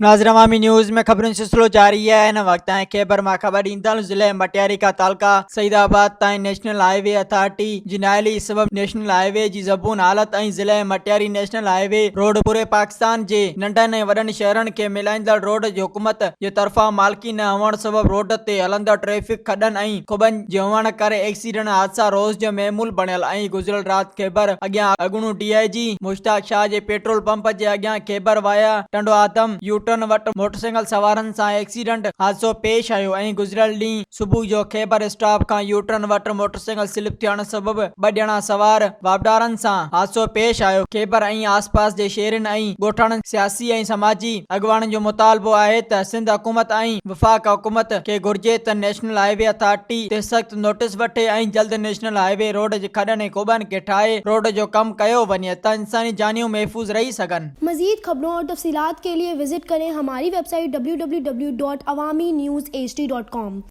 ناظر عوامي نيوز ۾ خبرن جو سلسلو جاري آهي هن وقت تائين خيبر مان خبر ڏيندڙ ضلعي مٽياري کان تعلقه سعيد آباد تائين نيشنل هاء وي اٿارٽي جي نااهلي سبب نيشنل هاء وي جي زبون حالت ۽ ضلعي Matiari national highway road پوري پاڪستان جي ننڍن ۽ وڏن شهرن کي ملائيندڙ روڊ جي حڪومت جي طرفان مالڪي نه هئڻ سبب روڊ تي هلندڙ ٽريفڪ کڏن ۽ کٻن جي هئڻ ڪري ايڪسيڊنٽ حادثا روز جو معمول بڻيل ۽ گذريل رات خيبر اڳيان اڳوڻو ڊي I جي مشتاق شاهه جي پيٽرول پمپ جي اڳيان خيبر وايا ٽنڊوآدم يوٽرن وٽ موٽرسائيڪل سوارن سان ايڪسيڊنٽ حادثو پيش آيو ۽ گذريل ڏينهن صبح جو خيبر اسٽاپ کان يوٽرن وٽ موٽرسائيڪل سلپ ٿيڻ سبب ٻه ڄڻا سوار واپڊارن سان حادثو پيش آيو خيبر ۽ آسپاس جي شهرين ۽ ڳوٺاڻن سياسي ۽ سماجي اڳواڻن جو مطالبو آهي ته سنڌ حڪومت ۽ وفاق حڪومت کي گهرجي ته نيشنل هاء وي اٿارٽي تي سخت نوٽيس وٺي ۽ جلد نيشنل هاء وي روڊ جي کڏن ۽ کوٻن کي ٺاهي روڊ جو ڪم ڪيو وڃي ته انساني جانيون محفوظ رهي سگهن. مزيد خبرون اور تفصيلات کے لئے وزٽ ڪرين ھماري web site www.awamiNewsHD.com.